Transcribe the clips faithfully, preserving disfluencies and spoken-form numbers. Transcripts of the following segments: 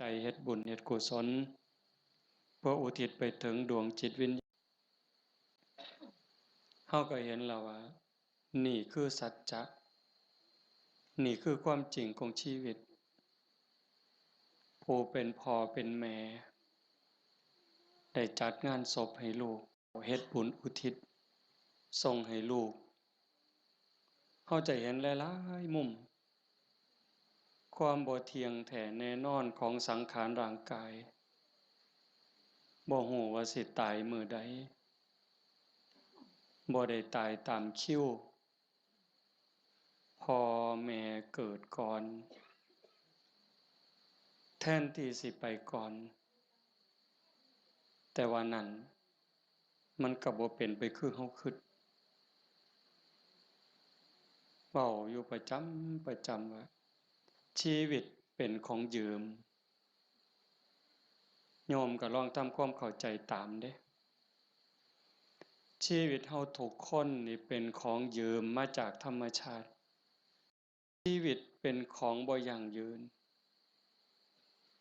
ใจเฮ็ดบุญเฮ็ดกุศล เพื่ออุทิศไปถึงดวงจิตวิญญาณ เฮาก็เห็นแล้วว่า นี่คือสัจจะ นี่คือความจริงของชีวิต ผู้เป็นพ่อเป็นแม่ ได้จัดงานศพให้ลูก เฮ็ดบุญอุทิศส่งให้ลูก เฮาจะเห็นหลายๆมุม ความบ่เที่ยงแท้แน่นอนของสังขารร่างกาย บ่ฮู้ว่าสิตายมื้อใด บ่ได้ตายตามคิว พ่อแม่เกิดก่อน แทนที่สิไปก่อน แต่ว่านั่น มันก็บ่เป็นไปคือเฮาคิด เว้าอยู่ประจำประจำว่า ชีวิตเป็นของยืม โยมก็ลองทำความเข้าใจตามเด้ ชีวิตเฮาทุกคนนี่เป็นของยืมมาจากธรรมชาติ ชีวิตเป็นของบ่ยั่งยืน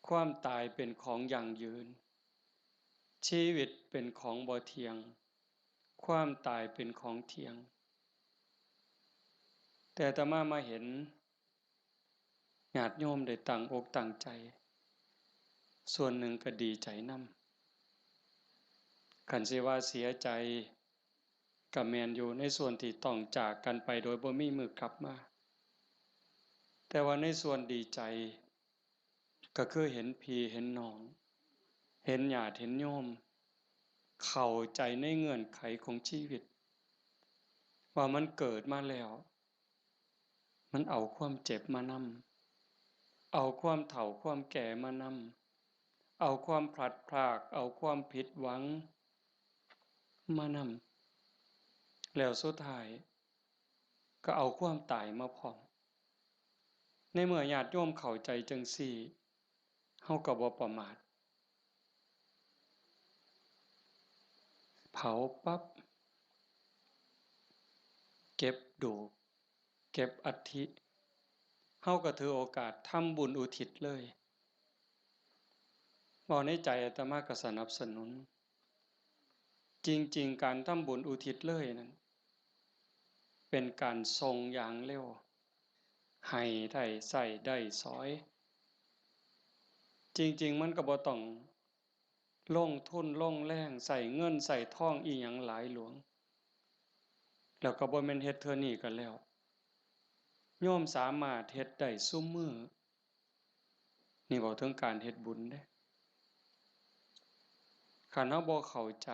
ความตายเป็นของยั่งยืน ชีวิตเป็นของบ่เที่ยง ความตายเป็นของเที่ยง แต่อาตมามาเห็น ญาติโยมได้ตั้งอกตั้งใจ ส่วนหนึ่งก็ดีใจนำ คันสิว่าเสียใจ ก็แม่นอยู่ในส่วนที่ต้องจากกันไปโดยบ่มีมื้อกลับมา แต่ว่าในส่วนดีใจ ก็คือเห็นพี่เห็นน้อง เห็นญาติเห็นโยม เข้าใจในเงื่อนไขของชีวิต ว่ามันเกิดมาแล้ว มันเอาความเจ็บมานำ เอาความเฒ่าความแก่มานำ เอาความพลัดพราก เอาความผิดหวังมานำ แล้วสุดท้ายก็เอาความตายมาพร้อม ในเมื่อญาติโยมเข้าใจจั่งซี้ เฮาก็บ่ประมาท เผาปั๊บ เก็บดูก เก็บอัฐิ เฮาก็ถือโอกาสทำบุญอุทิศเลย เว้าในใจอาตมาก็สนับสนุน จริงๆ การทำบุญอุทิศเลยนั่น เป็นการส่งอย่างเร็ว ให้ได้ใช้ได้สอย จริงๆ มันก็บ่ต้องลงทุนลงแรง ใช้เงินใช้ทองอิหยังหลายหลวง แล้วก็บ่แม่นเฮ็ดเทื่อนี้ก็แล้ว โยมสามารถเฮ็ดได้ซุมื้อ นี่เว้าถึงการเฮ็ดบุญเด้ คันเฮาบ่เข้าใจ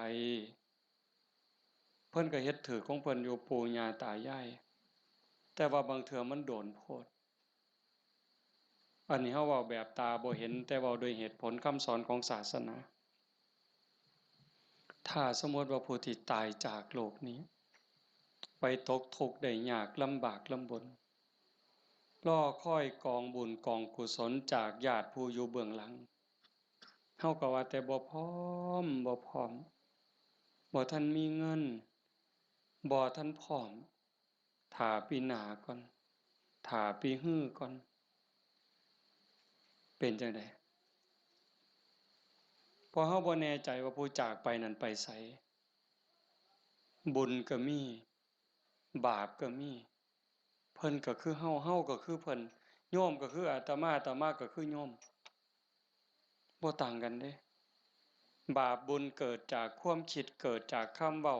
เพิ่นก็เฮ็ดถืกของเพิ่นอยู่ ปู่ย่าตายาย แต่ว่าบางเทื่อมันโดนโพด อันนี้เฮาเว้าแบบตาบ่เห็น แต่เว้าโดยเหตุผลคำสอนของศาสนา ถ้าสมมุติว่าผู้ที่ตายจากโลกนี้ ไปตกทุกข์ได้ยากลำบากลำบน รอคอยกองบุญกองกุศลจากญาติผู้อยู่เบื้องหลัง เฮาก็ว่าแต่บ่พร้อม บ่พร้อม บ่ทันมีเงิน บ่ทันพร้อม ถ้าปีหน้าก่อน ถ้าปีฮือก่อน เป็นจั่งใด เพราะเฮาบ่แน่ใจว่าผู้จากไปนั้นไปไส บุญก็มี บาปก็มี เพิ่นก็คือเฮา เฮาก็คือเพิ่น โยมก็คืออาตมา อาตมาก็คือโยม บ่ต่างกันเด้ บาปบุญเกิดจากความคิด เกิดจากคำเว้า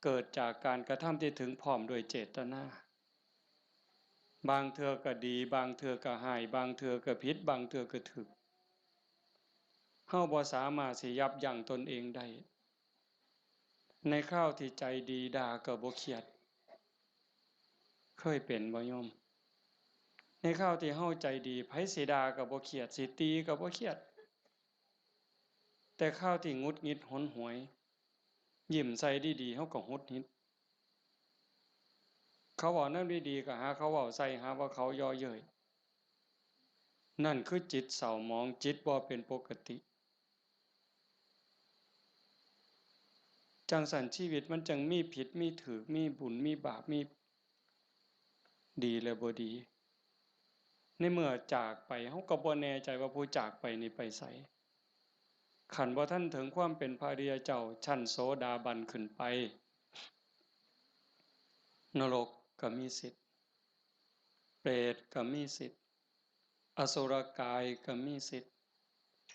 เกิดจากการกระทำที่ถึงพร้อมด้วยเจตนา บางเทื่อก็ดี บางเทื่อก็ร้าย บางเทื่อก็ผิด บางเทื่อก็ถูก เฮาบ่สามารถสิยับยั้งตนเองได้ ในคราวที่ใจดีด่าก็บ่เครียด เคยเป็นบ่โยม ในคราวที่เฮาใจดี ไผสิด่าก็บ่เครียด สิตีก็บ่เครียด แต่คราวที่หงุดหงิดหนหวย ยิ้มใส่ดีๆ เฮาก็หงุดหงิด เขาเว้าแนวดีๆ ก็หาเขาเว้าใส่ หาว่าเขาเยาะเย้ย นั่นคือจิตเศร้าหมอง จิตบ่เป็นปกติ จั่งซั้นชีวิตมันจั่งมีผิดมีถูก มีบุญมีบาป มีดีและบ่ดี ในเมื่อจากไป เฮาก็บ่แน่ใจว่าผู้จากไปนี่ไปไส คันบ่ทันถึงความเป็นพระอริยเจ้า ชั้นโสดาบันขึ้นไป นรกก็มีสิทธิ์ เปรตก็มีสิทธิ์ อสุรกายก็มีสิทธิ์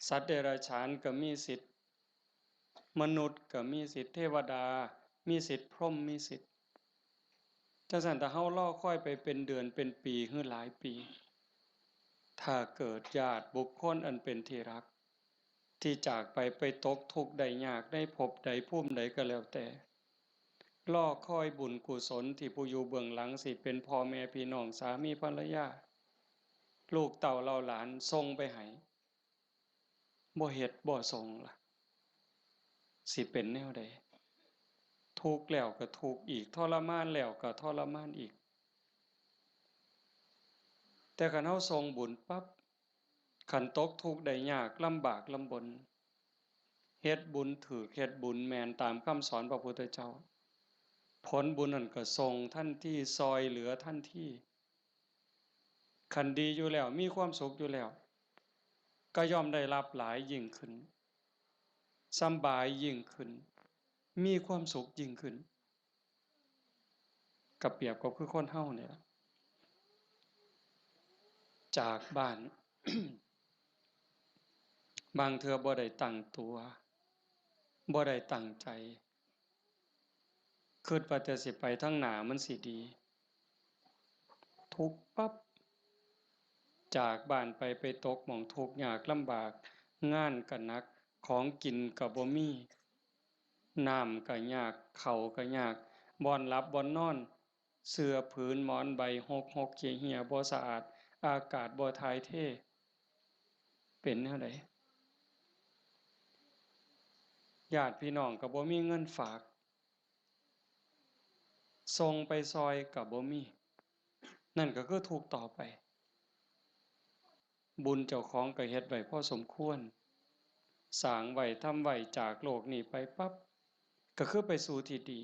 สัตว์เดรัจฉานก็มีสิทธิ์ มนุษย์ก็มีสิทธิ์ เทวดามีสิทธิ์ พรหมมีสิทธิ์ จั่งซั้นถ้าเฮารอคอยไปเป็นเดือนเป็นปีหรือหลายปี ถ้าเกิดญาติบุคคลอันเป็นที่รัก ที่จากไป ไปตกทุกข์ได้ยากในภพใดภูมิใดก็แล้วแต่ รอคอยบุญกุศลที่ผู้อยู่เบื้องหลังสิเป็นพ่อแม่พี่น้องสามีภรรยา ลูกเต้าเหล่าหลานส่งไปให้ บ่เฮ็ดบ่ส่งล่ะ สิเป็นแนวใด ทุกข์แล้วก็ทุกข์อีก ทรมานแล้วก็ทรมานอีก แต่คันเฮาส่งบุญปั๊บ คันตกทุกข์ได้ยากลำบากลำบน เฮ็ดบุญถูก เฮ็ดบุญแม่นตามคำสอนพระพุทธเจ้า ผลบุญนั่นก็ส่งทันที ซ่อยเหลือทันที คันดีอยู่แล้ว มีความสุขอยู่แล้ว ก็ย่อมได้รับหลายยิ่งขึ้น สำบายยิ่งขึ้น มีความสุขยิ่งขึ้น ก็เปรียบกับคือคนเฮานี่ล่ะ จากบ้าน บางเทื่อบ่ได้ตั้งตัว บ่ได้ตั้งใจ คิดว่าแต่สิไปทางหน้ามันสิดี ทุกข์ปั๊บ จากบ้านไป ไปตกหม่องทุกข์ยากลำบาก งานก็หนัก ของกินก็บ่มี น้ำก็ยาก ข้าวก็ยาก บ่อนหลับบ่อนนอน เสื่อผืนหมอนใบหกหกเหี่ยเหี่ยบ่สะอาด อากาศบ่ถ่ายเท เป็นแนวใด ญาติพี่น้องก็บ่มีเงินฝาก ส่งไปซ่อยก็บ่มี นั่นก็คือทุกข์ต่อไป บุญเจ้าของก็เฮ็ดไว้พอสมควร สร้างไว้ ทำไว้ จากโลกนี้ไปปั๊บ ก็คือไปสู่ที่ดี